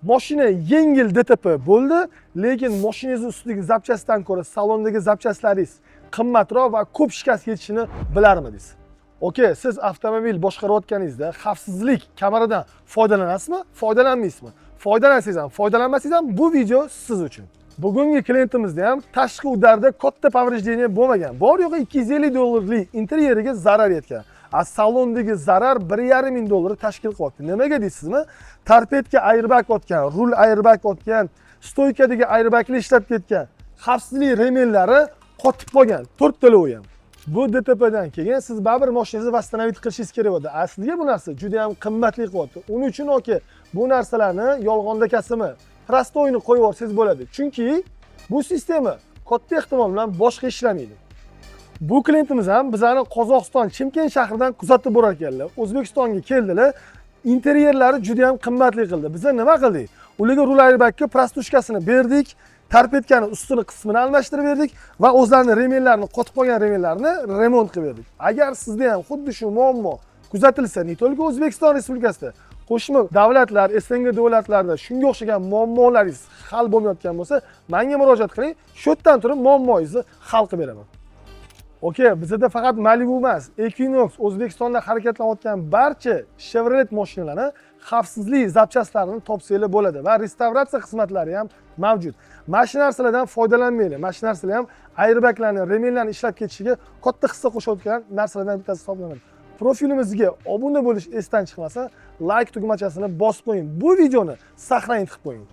Mashina yengil DTP bo'ldi, lekin mashinangizni ustidagi запчасть dan ko'ra salondagi запчасть laringiz qimmatroq va ko'p shikast yetishini bilarmidingiz? Okey, siz avtomobil boshqarayotganingizda xavfsizlik kameradan foydalanasizmi, foydalanmaysizmi? Foydalansangiz ham, foydalanmasangiz ham, bu video siz uchun. Bugungi klientimizda ham tashqi удар da katta повреждение bo'lmagan. Bor yo'g'i 250 dollarlik interyeriga zarar yetgan. А salondagi zarar 1,5 ming dollarni tashkil qilyapti. Nimaga deysizmi? Торпедка airbag otgan, rul airbag otgan, стойка dagi airbaglar ishlab ketgan, xavfsizlik ремень lari qotib qolgan, to'rttalovi ham. Bu DTPdan keyin siz baribir mashinangizni восстановить qilishingiz kerak bo'ladi. Aslida bu narsa juda ham qimmatli qilyapti. Uning uchun, aka, bu narsalarni yolg'onda kasimi, простой ni qo'yib yuborsangiz bo'ladi. Chunki bu sistema katta ehtimol bilan boshqa ishlamaydi. Bu klientimiz ham bizani Qozog'iston, Chimkent shahridan kuzatib borar ekanlar. O'zbekistonga keldilar. Interyerlari juda ham qimmatli qildi. Biz nima qildik? Ularga rul airbagga простушка sini berdik, торпедка ni ustini qismini almashtirib berdik va o'zlarini ремень larini, qotib qolgan ремень larini remont qilib berdik. Agar sizda ham xuddi shu muammo kuzatilsa, не только O'zbekiston Respublikasida, qo'shma davlatlar, СНГ davlatlarida shunga o'xshagan muammolaringiz hal bo'lmayotgan bo'lsa, menga murojaat qiling. Shu yerdan turib muammoingizni hal qilib beraman. Okey, bizada faqat Malibu emas, Equinox, O'zbekistonda harakatlanayotgan barcha Chevrolet mashinalarini xavfsizlik запчасть larini topsanglar bo'ladi va restavratsiya xizmatlari ham mavjud. Mana shu narsalardan foydalanmanglar. Mana shu narsalar ham airbaglarni, ремень larni ishlab ketishiga katta hissa qo'shayotgan narsalardan bittasi hisoblanadi. Profilimizga obuna bo'lish esdan chiqmasa, like tugmachasini bosib qo'ying. Bu videoni сохранить qilib qo'ying.